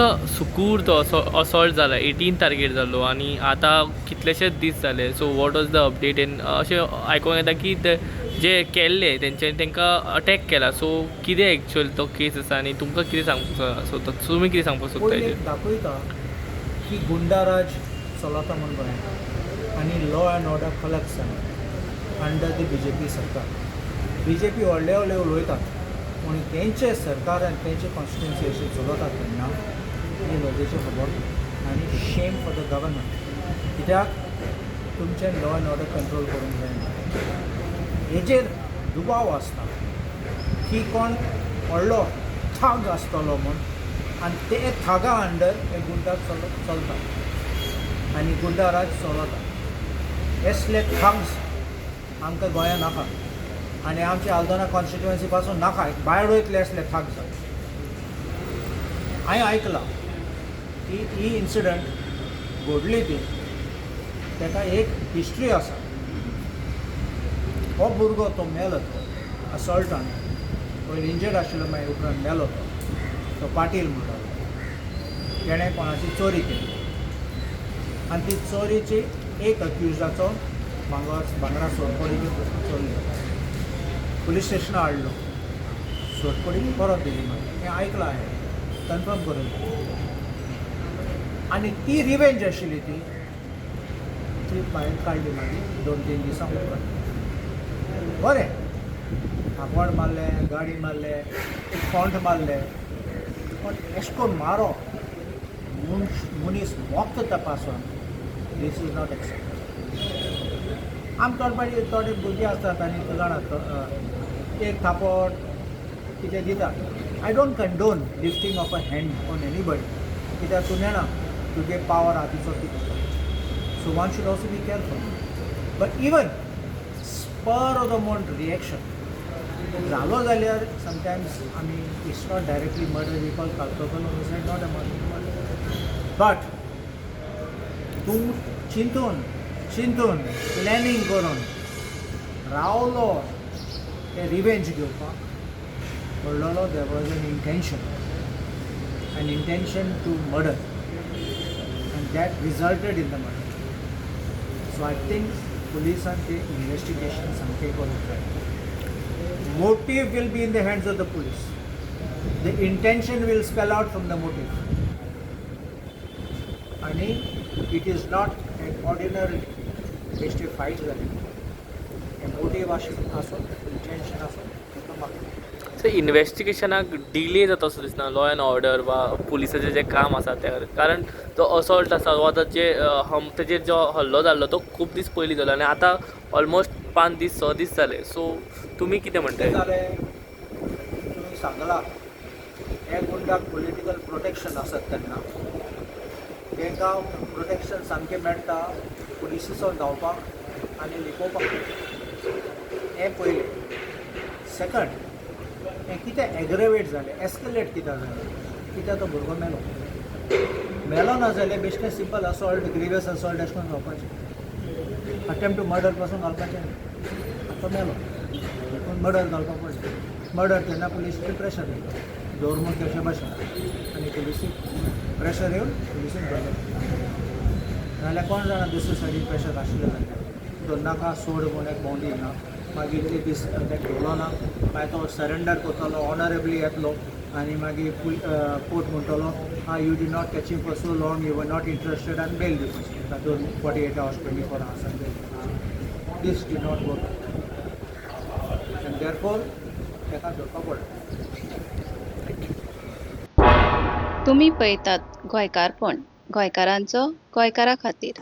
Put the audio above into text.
असो सुकूर तो असो असॉल्ट जाला, 18 तारखेर जाल्लो आनी आतां कितलेशेच दीस जाले. So what was the update? And अशें आयकोंक येता की ते जे केल्ले तेंच्यांनी तांकां अटॅक केला. सो कितें एक्चुअल तो केस आसा आनी तुमकां कितें सांगपाक सोदता, तुमी कितें सांगपाक सोदता पयलीं हेजेर? दाखयता की गुंडाराज चलता म्हूण गोंयांत आनी लॉ एंड ऑर्डर कॉलॅप्स जाला अंडर the BJP सरकार. बीजेपी व्हडले व्हडले उलयतात, पूण तेंचे सरकार आनी तेंचे कॉन्स्टिट्युन्सी अशें चलतात तेन्ना ही लजेची खबर आनी शेम फॉर the government, कित्याक तुमचें लॉ एंड ऑर्डर कंट्रोल करूंक जायना. हेजेर दुबाव आसता की कोण व्हडलो थाग आसतलो म्हूण आनी ते थागा अंडर हे गुंडा चलता आनी गुंडाराज चलता. असले थाग्स आमकां गोंयांत नाका आनी आमच्या आल्दोना कॉन्स्टिट्युएन्सी पासून नाका. भायर वयतले असले थाग्स. हांवें आयकलां की ही इन्सिडंट घडली ती ताका एक हिस्ट्री आसा. हो भुरगो तो मेलो तो असॉल्टान पयलीं इंजर्ड आशिल्लो, मागीर उपरांत मेलो तो. तो पाटील म्हणटालो, तेणें कोणाची चोरी केली आनी ती चोरीची एक अक्युजाचो भांगर भांगरा सोरपडी चोरली. पुलीस स्टेशनार हाडलो, सोरपडी परत दिली. मागीर हें आयकलां हांवें, कन्फर्म करून. आनी ती रिवेंज आशिल्ली, ती ती भायर काडली मागीर 2-3 दिसां उपरांत. बरें, थापट मारलें, गाडी मारले, खोंट मारले, पण एशें करून मारप, मनीस मोगता त्या पासून, this is not acceptable. आम थोडे थोडे भुरगे आसतात आनी तूं जाणा, एक थापट कितें दिता. I don't condone lifting of a hand on anybody, कित्याक तूं जाणा तुगे पावर आहा तिचो कितें. So one should also be careful, but even spur of the moment reaction जालो जाल्यार समटायम्स आमी it's not directly murder, we call culpable homicide, not a murder. But तूं चिंतून चिंतून प्लॅनिंग करून रावलो ते रिवेंज घेवपाक म्हणलेलो, there was an intention, an intention to murder, and that resulted in the murder. So I think पुलिसान ते investigation सामकें करूंक जाय. Motive will be in the hands of the police. The intention will spell out from the motive. आणि it is not an ordinary बेश्टे fight जालें. हें motive आसून, intention आसून ताका मागता. सो इन्वेस्टिगेशनाक डिले जाता असो दिसना लॉ एंड ऑर्डर वा पुलिसाचें जें काम आसा तें? कारण तो असॉल्ट आसा वा ताचे हम तेजेर जो हल्लो जाल्लो तो खूब दीस पयलीं जालो आनी आतां ऑलमोस्ट 5 दीस, 6 दीस जाले. सो तुमी कितें कितें म्हणटाय? जालें, तुमी सांगलां, हे गुंडाक पॉलिटिकल प्रोटेक्शन आसत तेन्ना तांकां प्रोटेक्शन सामकें मेळटा पुलिसीचो धांवपाक आनी लिपोवपाक. हें पयलें. सेकंड, हें कितें एग्रेवेट जालें, एस्कलेट कित्याक जालें? कित्याक तो भुरगो मेलो. मेलो ना जाल्यार बेश्टें सिंपल असॉल्ट, ग्रिवियस असॉल्ट अशें करून जावपाचें, अटेम्प्ट टू मर्डर पासून घालपाचें. आतां तो मेलो देखून मर्डर घालपाक पडलें. मर्डर तेन्ना पुलिसाचेर प्रेशर येयलो, दवर म्हूण कशें भाशेन, आनी पुलिसीक प्रेशर येवन पुलिसीन धरलें. नाल्यार कोण जाणा दुसरे सायडीन प्रेशर आशिल्लें जाल्यार धर नाका, सोड म्हूण एक भोंवडी ना. मागीर एक दीस ताका धरलो ना, मागीर तो सरेंडर करतलो, ऑनरेबली येतलो आनी मागीर कोर्ट म्हणटलो, आं, you did not catch him for so long, you were not interested, आनी बेल दिवपाची तातूंत 48 hours, 24 आवर्सान bell. This did not work and therefore ताका धरपा पडलें. तुमी पळयतात गोंयकारपण, गोंयकारांचो गोंयकारा खातीर.